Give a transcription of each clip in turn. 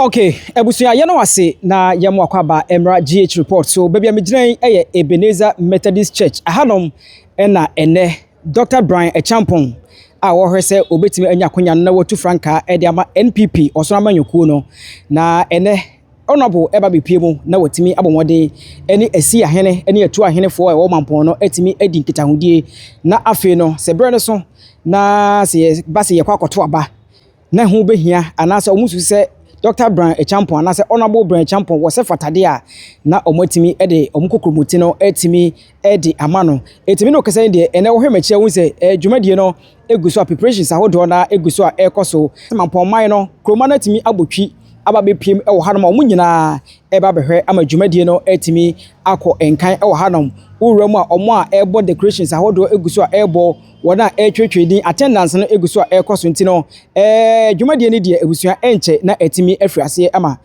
Okay, abusua, yɛn wase na yɛn mo akɔ aba mmra GH Report so. Baabi a megyina yi yɛ Ebenezer Methodist Church. Ahanom ɛna ɛnɛ Dr. Bryan Acheampong a wɔhwɛ sɛ obetumi anya akonya no na watu frankaa de ama NPP ɔsono amanyɔkuo no, na ɛnɛ Honourable ɛba bepie mu na watumi abɔ mmɔden ne asi ahene ne atu ahenefoɔ a ɛwɔ Mampɔn no atumi adi nkitahodie. Na afei no, sɛ berɛ no so na sɛ yɛba sɛ yɛkɔ akɔto aba na ho bɛhia anaasɛ ɔmo susu sɛ Dr. Bryan Acheampong anaasɛ Honourable Bryan Acheampong wɔ sɛ fatadeɛ a, na ɔmo atumi de ɔmo kokromoti no atumi de ama no. Ɛtumi no kasa yi deɛ, ɛnɛ wɔhwɛ m'akyi a, wohu sɛ dwumadie no egu so a, preparations ahodoɔ na egu so a ɛrekɔ so. Mampɔnman no kuroma no atumi abɔ twi aba abɛpiem wɔ hanom a wɔn nyinaa ɛreba abɛhwɛ ama dwumadie no atumi akɔ nkan wɔ hanom. Wowura mu a, wɔn a ɛrebɔ decorations ahodoɔ egu so a ɛrebɔ, wɔn a ɛretwerɛtwerɛ din, attendance no egu so a ɛrekɔ so. Nti no dwumadie no deɛ, abusua, ɛnkyɛ na atumi afiri aseɛ ama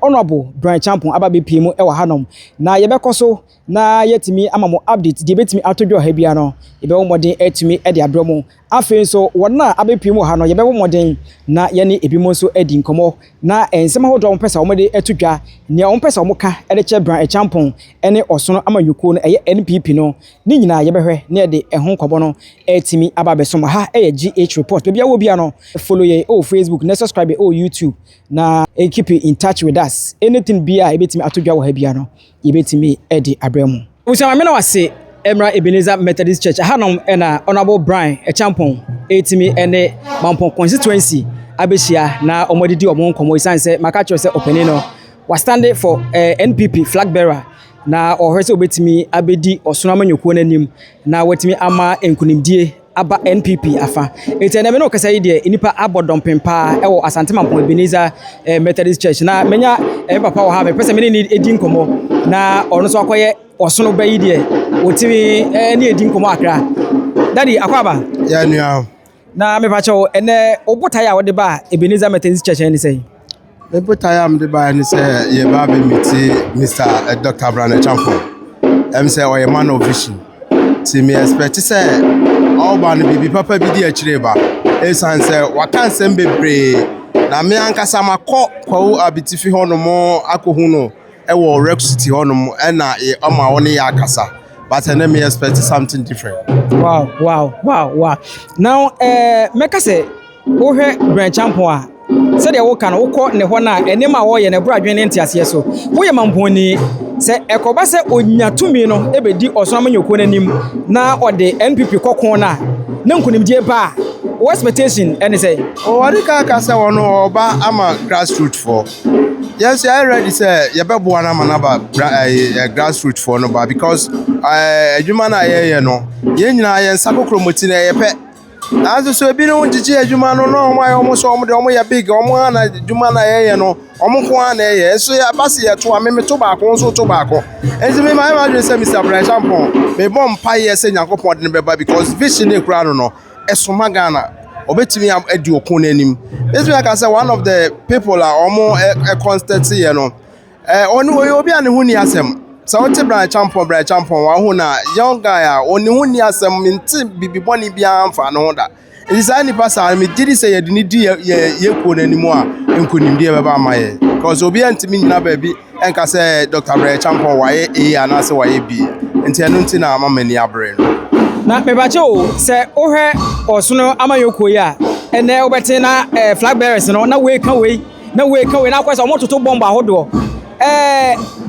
Honourable Bryan Acheampong aba abɛpie mu wɔ hanom, na yɛbɛkɔ so na yɛatumi ama mo update deɛ ebɛtumi ato dwa wɔ ha biara no, yɛbɛwɔ mmɔden atumi de abrɛ mo. Afei nso, wɔn a abɛpie mu wɔ ha no, yɛbɛwɔ mmɔden na yɛne ebinom nso adi nkɔmmɔ na nsɛm ahodoɔ a wɔpɛ sɛ wɔde ato dwa, nea wɔpɛ sɛ wɔka de kyerɛ Bryan Acheampong ne ɔsono amanyɔkuo no, ɛyɛ NPP no, ne nyinaa yɛbɛhwɛ na yɛde ɛho nkɔmmɔ no atumi aba abɛsom ha. Ɛyɛ GH Report. Baabi a wɔ bia no, follow yɛn ɛwɔ Facebook na subscribe ɛwɔ YouTube na keep in touch with us. Anything bia a yɛbɛtumi ato dwa wɔ ha bia no, yɛbɛtumi de abrɛ mu. Abusua, maame na wase mmra Ebenezer Methodist Church. Ahanom ɛna Honourable Bryan Acheampong ɛtumi ɛne Mampɔn constituency abɛhyia na wɔn adidi wɔn nkɔmmɔ, esiane sɛ maka kyerɛ sɛ ɔpanin no wastand for NPP flag bearer na ɔhwɛ sɛ obɛtumi abɛdi ɔsono amanyɔkuo no anim na watumi ama nkunimdie aba NPP afa. Eti ɛnɛ me ne ɔkasa yi deɛ, nipa abɔ dɔmpem paa ɛwɔ Asante Mampɔn Ebenezer Methodist Church, na menya papa wɔ ha, mepɛ sɛ me ne ne edi nkɔmmɔ na ɔno nso akɔyɛ ɔsono ba yi deɛ, wɔtumi ne edi nkɔmmɔ akra. Daddy, akɔ aba. Yɛ nua. Na mepakyɛw, ɛnɛ wo botaeɛ a wɔde ba Ebenezer Methodist Church ne sɛn? Me botaeɛ a mede baeɛ ne sɛ yɛba abɛmeet Mr. Dr. Bryan Acheampong. Sɛ ɔyɛ man of vision. Nti me expect sɛ ɔba no, biribi papa bi di akyire ba. Ɛsiane sɛ waka nsɛm bebree, na me ankasa makɔ Kwawu Abetifi hɔnom akɔhu no ɛwɔ Rex City hɔnom, ɛna ɔma ɔne yɛ akasa. But ɛnɛ me expect something different. Wow. Now, mɛka sɛ wohwɛ Bryan Acheampong a, sɛdeɛ woka no, wokɔ ne hɔ no a, nneɛma a wɔyɛ no ɛboro adwene ne nteaseɛ so. Woyɛ Mampɔnni, sɛ ɛkɔba sɛ onya tumi no ɛbɛdi ɔsono amanyɔkuo no anim na ɔde NPP kɔko no a, na nkonimdie ba a, wo expectation ɛne sɛ? Wɔde ka aka sɛ wɔno ɔba ama grassroot foɔ. Yɛn nso yɛayɛ ready sɛ yɛbɛboa no ama no aba grassroot foɔ no ba, because adwuma no a yɛyɛ no, yɛn nyinaa yɛn nsa kokromoti no ɛyɛ pɛ. Nanso so ebinom gyegye adwuma no na wɔn ayɛ wɔn sɛ wɔn de wɔn yɛ big, wɔn ara na adwuma no a yɛyɛ no, wɔn nko ara na ɛyɛ. Nso yɛba sɛ yɛto a, meme to baako, nso to baako. Nti me maa yɛ adwene sɛ Mr. Bryan Acheampong, mebɔ mpaeɛ sɛ Nyankopɔn de no bɛba, because vision ne kura no, ɛsoma Ghana, ɔbɛtumi adi ɔko n'anim. Bɛtumi aka sɛ one of the people a wɔn ɛcontest yɛ no, ɔno ɔyɛ obi a ne ho ni asɛm. Sɛ wote Bryan Acheampong, Bryan Acheampong, wahu na young guy a ɔne ho ni asɛm, mente bibi bɔne biara mfa ne ho da. Nti saa nipa saa no, megye di sɛ yɛde ne di yɛ kuo n'anim a, nkonimdie bɛba ama yɛ, because obiara ntumi nyina baabi ɛnka sɛ Dr. Bryan Acheampong wayɛ A anaasɛ wayɛ B. Nti ɛno nti na ama m'ani abere no. Na mebakyɛ o, sɛ wohwɛ ɔsono amanyɔkuo yi a, ɛnɛ wobɛte na flag bearers no na wei ka wei na wei ka wei na akɔ sɛ ɔmo toto bɔmba ahodoɔ.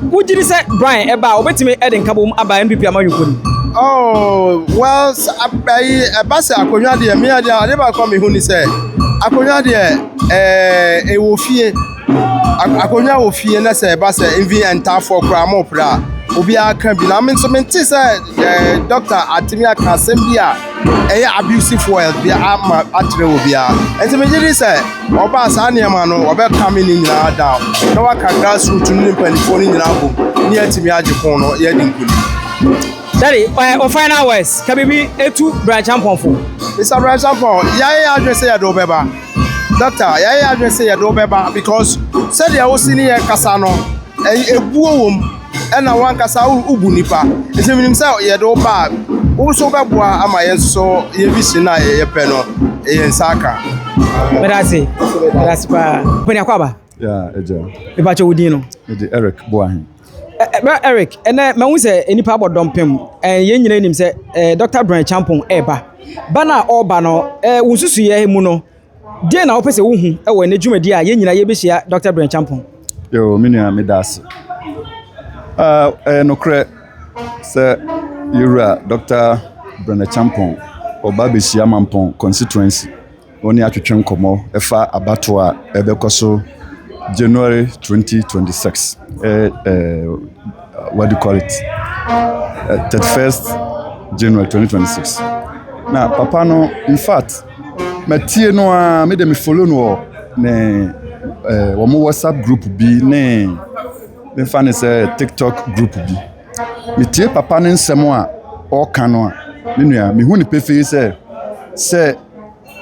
Wogye di sɛ Bryan ɛba a, wobɛtumi ɛde nkabom aba NPP amanyɔkuo no? Oh, well, ayi ɛba sɛ akonnwa deɛ, mmea deɛ, ade baako a mehu ni sɛ akonnwa deɛ, ɛwɔ fie. Akonnwa wɔ fie, na sɛ ɛba sɛ mvi ntaafoɔ koraa mo pere a, obiara ka bi. Na me nso mente sɛ doctor atumi aka asɛm bi a ɛyɛ abusive word bi ama akyerɛ obiara. Nti megye di sɛ ɔbaa saa nneɛma no, ɔbɛka me ne nyinaa down na waka grassroot no ne mpanimfoɔ no nyinaa bom ne yɛatumi agye ko no, yɛadi nkonim. Daddy, o final words ka biribi etu Bryan Acheampong fo. Mr. Bryan Acheampong, yɛayɛ adwene sɛ yɛde wo bɛba. Doctor, yɛayɛ adwene sɛ yɛde wo bɛba, because sɛdeɛ wosi ne yɛ kasa no, ebuo wɔ mu, ɛna wankasa wobu nipa. Nti menim sɛ yɛde wo ba a, wo nso wobɛboa ama yɛn nso so yɛ vision a yɛpɛ no, yɛn nsa aka. Meda ase, meda ase paa. Pani, akɔ aba. Yeah, agya. Mepakyɛ wo din no? Mede Eric Boahen. Bra Eric, ɛnɛ mahu sɛ nnipa abɔ dɔmpem. Yɛn nyinaa nim sɛ Dr. Brian Champon ɛreba. Ba no a ɔreba no, wo nsusuiɛ mu no, deɛn na wopɛ sɛ wohu wɔ ɛnɛ dwumadi a yɛn nyinaa yɛbɛhyia Dr. Brian Champon? Yo, me nua, meda ase. Ɛyɛ nokorɛ sɛ yɛwura Dr. Brian Champon ɔba bɛhyia Mampong constituency. Wɔne atwetwe nkɔmmɔ ɛfa abatoɔ a ɛbɛkɔ so January 2026. What do you call it? 31st January 2026. Na papa no, in fact, matie no a, me de me follow no wɔ ne wɔn WhatsApp group bi ne memfa ne sɛ TikTok group bi. Metie papa ne nsɛm a ɔreka no a, me nua, mehu ne pefee sɛ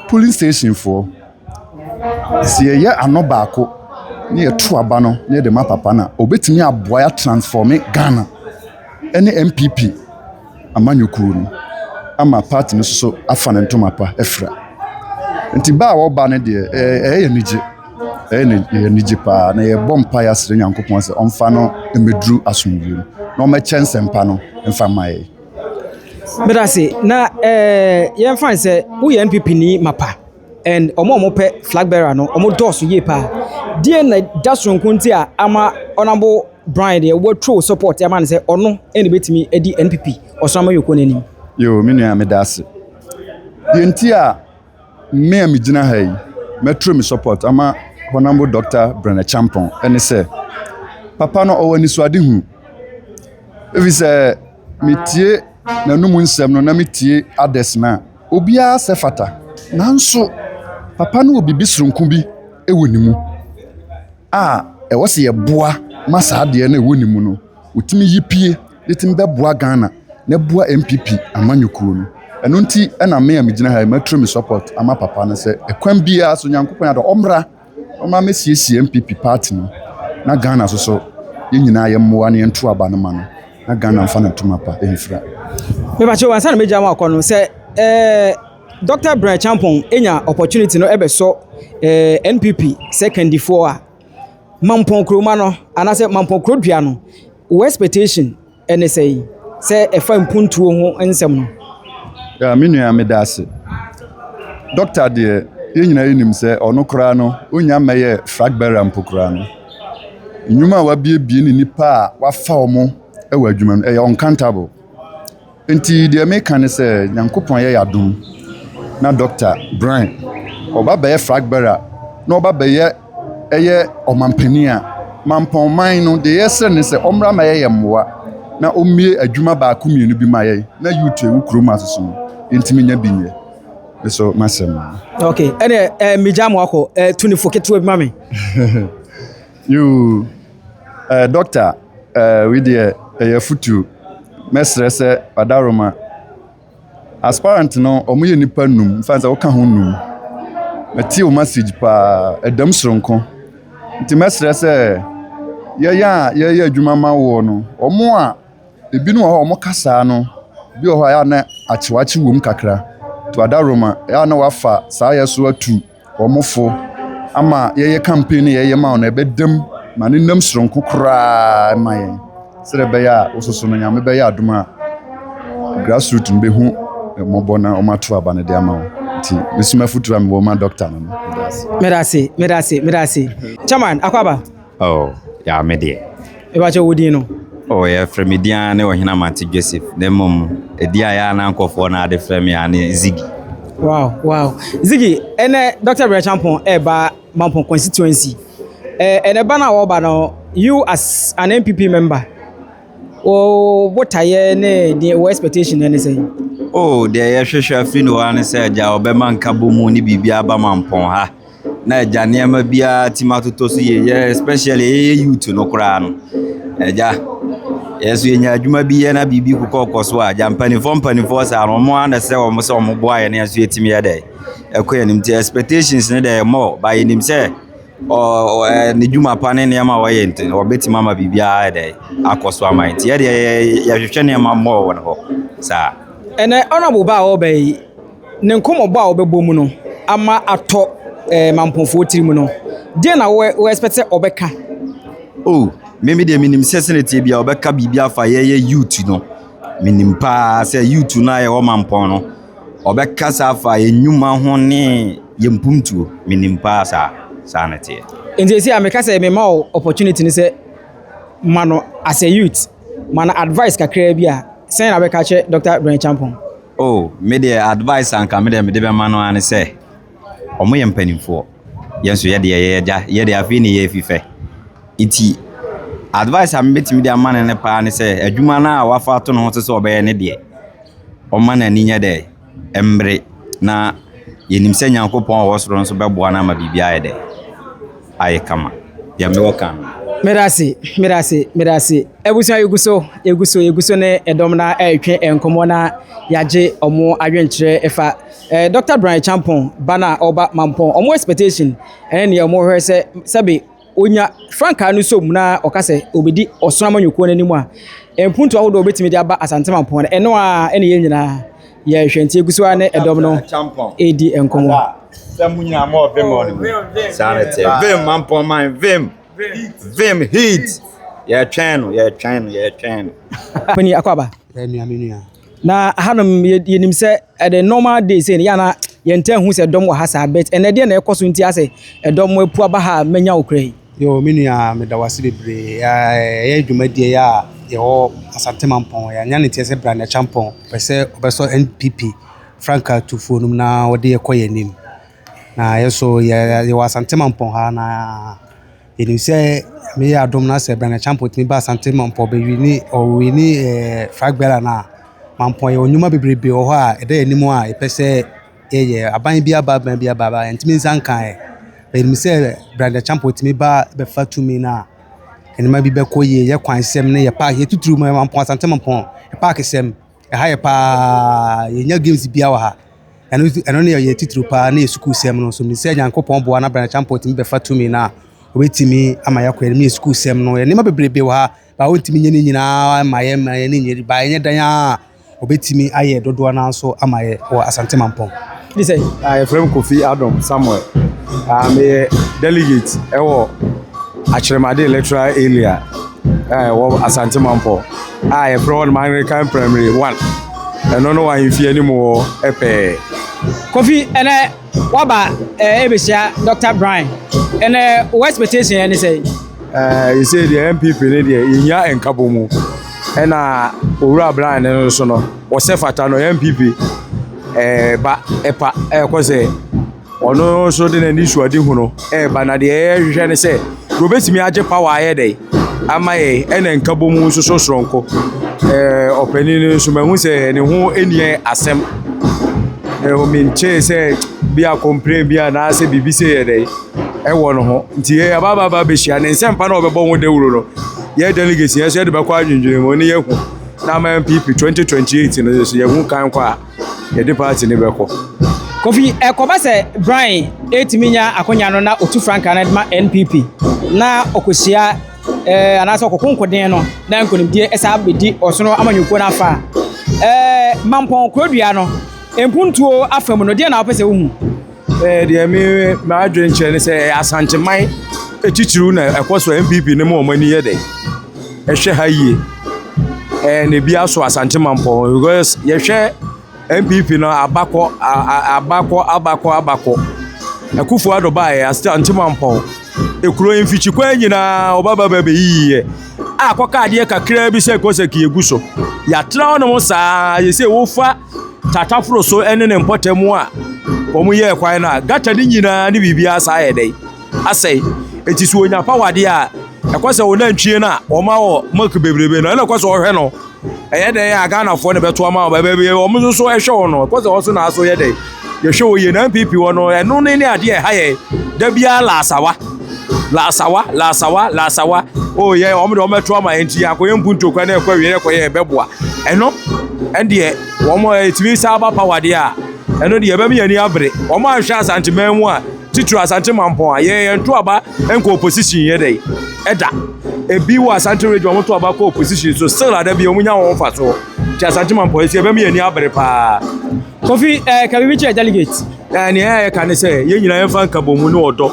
polling station foɔ, sɛ yɛyɛ ano baako ne yɛto aba no ne yɛde ma papa no a, obetumi aboa yɛ transform Ghana ɛne NPP amanyɔkuo no ama party no nso afa ne ntoma pa afira. Nti ba a wɔba no deɛ, ɛyɛ anigye, ɛyɛ anigye paa, na yɛbɔ mpaeɛ asrɛ Nyankopɔn sɛ ɔmfa no mmɛduru asomdwoe mu na ɔmmɛkyɛ nsɛmpa no mfa mma yɛn. Meda ase. Na yɛmfa no sɛ woyɛ NPP ni mapa and ɔmo a ɔmo flag bearer no, ɔmo dɔɔso yie paa. Deɛ na da soronko nti a ama Honourable Brian deɛ wɔaturo support ama no sɛ ɔno ɛna ebɛtumi adi NPP ɔsoro amanyɔkuo n'anim? Yo, me nua, meda ase. Deɛ nti a me a megyina ha yi mɛturo me support ama Honourable Dr. Brenda Champon ɛne sɛ papa no ɔwɔ anisoadehu, ɛfiri sɛ metie n'anum nsɛm no na metie others no a, obiara sɛ fata, nanso papa no wɔ biribi soronko bi wɔ ne mu a ɛwɔ sɛ yɛboa ma saa adeɛ no a ɛwɔ ne mu no wɔtumi yi pie de tumi bɛboa Ghana na ɛboa NPP amanyɔkuo no. Ɛno nti ɛna me a megyina ha yi mɛturo me support ama papa no sɛ ɛkwan biara so Nyankopɔn adɔ ɔmmra mɛsiesie NPP party no na Ghana so so yɛn nyinaa yɛmmoa na yɛnto aba no ma no na Ghana mfa ne ntoma pa ɛmfira. Mepakyɛ, wansa na megya mu akɔ no sɛ Dr. Brian Champon enya opportunity no ɛbɛsɔ NPP sɛ kandifoɔ a, Mampɔn kuroma no anaasɛ Mampɔn kurodua no, wo expectation ɛne sɛ sɛ ɛfa mpuntuo ho nsɛm no? Ya, me nua, meda ase. Doctor deɛ, yɛn nyinaa yɛnim sɛ ɔno koraa no ɔnya mmɛyɛ flag bearer mpo koraa no, nnwuma a wabiebie ne nipa a wafa wɔn wɔ adwuma no ɛyɛ uncountable. Nti deɛ meka ne sɛ Nyankopɔn yɛ yɛadom na Dr. Brian ɔba bɛyɛ flag bearer na ɔba bɛyɛ ɛyɛ ɔmampanin a, Mampɔnman no deɛ yɛsrɛ ne sɛ ɔmmra ma yɛyɛ mmoa na ɔmmie adwuma baako mmienu bi ma yɛn na youth ewu kurom asoso no yɛntumi nya bi nyɛ. So masɛm no. Okay, ɛnɛ megya mo akɔ tunifo ketewa bi ma me. You doctor, wei deɛ ɛyɛ afutuo. Mɛsrɛ sɛ Adaroma aspirant no, ɔmo yɛ nipa num, nfa sɛ woka ho num. Mɛtie wo message paa, ɛdam soronko. Nti mɛsrɛ sɛ yɛyɛ a yɛyɛ adwuma ma woɔ no, ɔmo a ebinom wɔ hɔ a ɔmo kasa no bi wɔ hɔ a ɛyɛ a na akyewakye wɔ mu kakra. To Adaroma ɛyɛ a na wafa saa yɛ so atu wɔn fo ama yɛyɛ campaign no yɛyɛ ma wo no ɛbɛdam ma ne nam soronko koraa ma yɛn, sɛdeɛ ɛbɛyɛ a wososo no Nyame bɛyɛ adom a grassroot no bɛhu mmɔbɔ na wɔn ato aba no de ama wo. Nti mesoma afotuo a mewɔ ma doctor no. Meda ase. Meda ase, meda ase, meda ase. Chairman, akɔ. Oh, ya me deɛ. Mepakyɛ, wo din no? Oh, yɛfrɛ me din ara ne Ɔhene Amante Joseph. Na mmom, ɛdi a yɛ a na nkɔfoɔ no ade frɛ me a ne Ziggy. Wow. Ziggy, ɛnɛ Dr. Brɛ Champon ɛreba Mampɔn constituency. Ɛnɛ ba no a wɔreba no, you as an NPP member, wo botaeɛ ne deɛ wo expectation ne sɛn? Oh, deɛ yɛhwehwɛ afiri no hɔ ara ne sɛ agya ɔbɛma nkabɔ mu ne biribi aba Mampɔn ha. Na agya nneɛma biara tim atotɔ so yie. Yɛ especially yɛyɛ youth no koraa no. Agya, yɛn nso yɛnya adwuma bi yɛ na biribi kokɔ kɔ so a, agya mpanimfoɔ saa no, wɔn ara na ɛsɛ wɔn sɛ wɔn boa yɛn na yɛn nso yɛtumi yɛ dɛ ɛkɔ yɛn anim. Nti expectations no deɛ more, but yɛnim sɛ ɔ ne dwuma pa ne nneɛma a wɔyɛ nti no, wɔbɛtumi ama biribiara ayɛ dɛ akɔ so ama yɛn. Nti yɛdeɛ yɛhwehwɛ nneɛma more wɔ ne hɔ saa. Ɛnɛ Honourable ba a ɔreba yi, ne nkɔmmɔbɔ a ɔbɛbɔ mu no ama atɔ. eh, Mampɔnfoɔ tirim no, deɛ na wo wo expect sɛ ɔbɛka? Oh, me me deɛ menim sɛ sɛnɛ tie bia ɔbɛka biribi afa yɛyɛ youth no. Menim paa sɛ youth no a yɛwɔ Mampɔn no, ɔbɛka saa afa yɛn nnwuma ho ne yɛn mpomtuo. Menim paa saa, saa na teɛ. Nti esi a meka sɛ mema wo opportunity no sɛ ma no as a youth, ma no advice kakraa bi a, sɛn na bɛka kyerɛ Dr. Bryan Acheampong? Oh, me deɛ advice anka me deɛ mede bɛma no ara ne sɛ ɔmo yɛ mpanimfoɔ. Yɛn nso yɛdeɛ yɛyɛ agya, yɛdeɛ afei ne yɛ fifɛ. Nti advice a mebɛtumi de ama no ne paa ne sɛ adwuma no a wafa ato ne ho so sɛ ɔbɛyɛ ne deɛ, ɔma n'ani nyɛ dɛ mmere na yɛnim sɛ Nyankopɔn a ɔwɔ soro nso bɛboa no ama biribi ayɛ dɛ ayɛ kama. Deɛ mewɔ ka no. Meda ase, meda ase, meda ase. Abusua yɛgu so, yɛgu so, yɛgu so ne ɛdɔm na ɛretwe nkɔmmɔ na yɛagye ɔmo adwenkyerɛ ɛfa eh, Dr. Bryan Acheampong ba no a ɔba Mampɔn. Ɔmo expectation ɛne nea ɔmo hwɛ sɛ sɛbe onya frankaa no som na ɔka sɛ obedi ɔsono amanyɔkuo no anim a, mpuntu ahodoɔ a obetumi de aba Asante Mampɔn no, ɛno a ɛne yɛn nyinaa yɛhwɛ. Nti yɛgu so a ne ɛdɔm no ɛredi nkɔmmɔ. Sɛ mo nyinaa mo wɔ vim wɔ ne mu. Saa na ɛteɛ. Vim Mampɔn man vim. Vim heat. Yɛtwɛn no, yɛtwɛn no, yɛtwɛn no. Panyin akɔ aba. Nua, me nua. Na hanom yɛnim sɛ ɛde normal day sei no yɛ ana yɛntaa hu sɛ dɔm wɔ ha saa, but ɛnɛ deɛ na ɛkɔ so nti asɛ ɛdɔm apu aba ha a manya wo kora yi. Yo, me nua, meda wo ase bebree. Ɛyɛ dwumadie yi a yɛwɔ Asante Mampɔn. Yɛanya ne teɛ sɛ Bryan Acheampong pɛ sɛ ɔbɛsɔ NPP frankaa tufoɔ no mu na wɔde yɛkɔ yɛn anim. Na yɛ so yɛwɔ Asante Mampɔn ha na yɛnim sɛ meyɛ adom na sɛ Bryan Acheampong tumi ba Asante Mampɔn bɛwin ɔwin flag bearer no a, Mampɔn yɛwɔ nnwuma bebrebe wɔ hɔ a ɛda yɛn anim a yɛpɛ sɛ yɛyɛ. Aban bi aba, aban bi aba, aba yɛntumi nsa nkaeɛ. Yɛnim sɛ Bryan Acheampong tumi ba bɛfa tumi no a, nneɛma bi bɛkɔ yie. Yɛ kwan sɛm ne yɛ park, yɛ tuturu mu Mampɔn, Asante Mampɔn, yɛ park sɛm, ɛha yɛ paa. Yɛnya games biara wɔ ha. Ɛno ne yɛ titiri paa ne yɛ sukuu sɛm no nso. Nim sɛ Nyankopɔn boa na Bryan Acheampong tumi bɛfa tumi no a, obɛtumi ama yɛakɔ anim. Ne yɛ sukuu sɛm no, yɛ nneɛma bebrebe wɔ ha. Ba wɔntumi nyɛ ne nyinaa ma yɛ ma yɛ ne nyɛ ba ɛnyɛ dan a obɛtumi ayɛ dodoɔ no nso ama yɛ wɔ Asante Mampɔn. Ne sɛ Yɛfrɛ me Kofi Adom Samuel. Meyɛ delegate ɛwɔ Akyerɛmade electoral area a ɛwɔ Asante Mampɔn a yɛfrɛ hɔ nom Anglican Primary 1. Ɛno no wɔ ahemfie anim hɔ pɛɛ. Kofi, ɛnɛ waba ɛbɛhyia Dr. Bryan. Ɛnɛ wo expectation ɛne sɛ? Yɛsɛ deɛ NPP ne deɛ yɛhia nkabɔ mu, ɛna Owura Bryan no nso no wɔsɛ fata no NPP ba ɛpa ɛkɔ sɛ ɔno nso de n'ani suade hu no ɛɛba, na deɛ yɛhwehwɛ ne sɛ deɛ obɛtumi agye power ayɛ dɛ ama yɛ, ɛna nkabɔ mu nso so soronko. Ɔpanin no nso mahu sɛ ne ho nni asɛm, menkyee sɛ bi a complain bi anaasɛ biribi sɛ yɛ dɛ ɛwɔ no ho. Nti yɛ aba aba bɛhyia ne nsɛmpa na ɔbɛbɔ ho dawuro no, yɛ delegates yɛn nso yɛde bɛkɔ adwendwene mu ne yɛhu na ama NPP 2028 no nso yɛhu kan kɔ a yɛde party no bɛkɔ. Kofi, ɛkɔba sɛ Bryan ɛtumi nya akonya no na otu frankaa no de ma NPP na ɔkɔhyia anaasɛ ɔkɔko nkoden no na nkonimdie ɛsa bɛdi ɔsono amanyɔkuo no afa a, Mampɔn kurodua no mpuntuo afa mu no, deɛ na wopɛ sɛ wohu? Deɛ me m'adwene kyerɛ ne sɛ ɛyɛ Asanteman titiriw na ɛkɔ so NPP no mu wɔn ani yɛ dɛ ɛhwɛ ha yie. Na ebi aso Asante Mampɔn because yɛhwɛ NPP no abakɔ abakɔ abakɔ abakɔ. Akufo Addo baeɛ Asante Mampɔn ekuro mfikyikwan nyinaa ɔba ba ba bɛyiyi yɛ a kɔka adeɛ kakraa bi sɛ kɔsɛki egu so. Yɛatena hɔnom saa yɛsɛ wofa Tataforo so ne ne mpɔtam a wɔyɛɛ kwan no a gata no nyinaa ne biribiara saa yɛ dɛn asɛe. Eti so onya pawadeɛ a ɛkɔ sɛ wɔn nantwie no a wɔma wɔ milk bebrebe no ɛna ɛkɔ sɛ ɔhwɛ no ɛyɛ dɛn a Ghanafoɔ na ɛbɛto ama wɔn baabi wɔn nso so ɛhwɛ wɔn no ɛkɔ sɛ wɔn so na aso yɛ dɛn yɛhwɛ wɔ yie na NPP wɔ no ɛno ne ne adeɛ ɛha yɛ da biara laasawa laasawa laasawa laasawa o yɛ wɔn de wɔn bɛto ama yɛn nti yɛ akɔyɛ mpuntuo kwan na ɛkɔ awie na ɛkɔ yɛ ɛbɛboa ɛno ɛdeɛ wɔn ɛtumi sa aba power deɛ a ɛno deɛ ɛbɛma yɛn ani abere. Wɔn anhwɛ Asanteman mu a, titiri Asante Mampɔn a yɛn yɛn to aba nkɔ opposition yɛ dɛ ɛda ebi wɔ Asante region wɔn to aba kɔ opposition so still ada bi wɔn nya wɔn fa so. Nti Asante Mampɔn esi ɛbɛma yɛn ani abere paa. Kofi, ka biribi kyerɛ delegate. Na nea yɛka ne sɛ yɛn nyinaa yɛmfa nkabɔmu ne ɔdɔ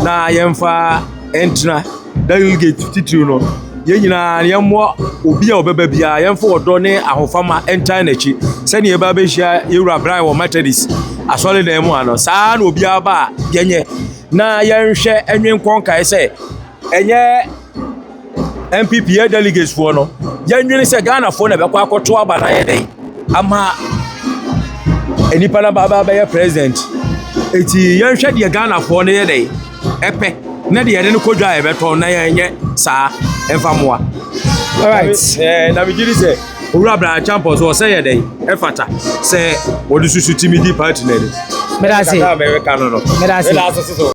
na yɛmfa ntena delegate titiriw no yɛn nyinaa yɛmmoa obi a ɔbɛba biara yɛmfa ɔdɔ ne ahofama ntan n'akyi sɛnea yɛba abɛhyia yɛwura Brian wɔ Methodist asɔredan mu ha no saa na obiara ba a yɛnyɛ na yɛnhwɛ ɛnwe nkɔnkae sɛ ɛnyɛ NPP yɛ delegates foɔ no yɛnwene sɛ Ghanafoɔ na ɛbɛkɔ akɔto aba na yɛ dɛn ama nnipa no aba abɛyɛ president eti yɛnhwɛ deɛ Ghanafoɔ no yɛ dɛn ɛpɛ na deɛ yɛde no kɔ dwa a yɛbɛtɔn na yɛnyɛ saa ɛmfa mmoa. Alright. Na megye di sɛ owura Brian Acheampong so ɔsɛ yɛ dɛn ɛfata sɛ wɔde susu timi di party no anim. Meda ase. Kasa a mɛka no. Meda ase. Meda ase so.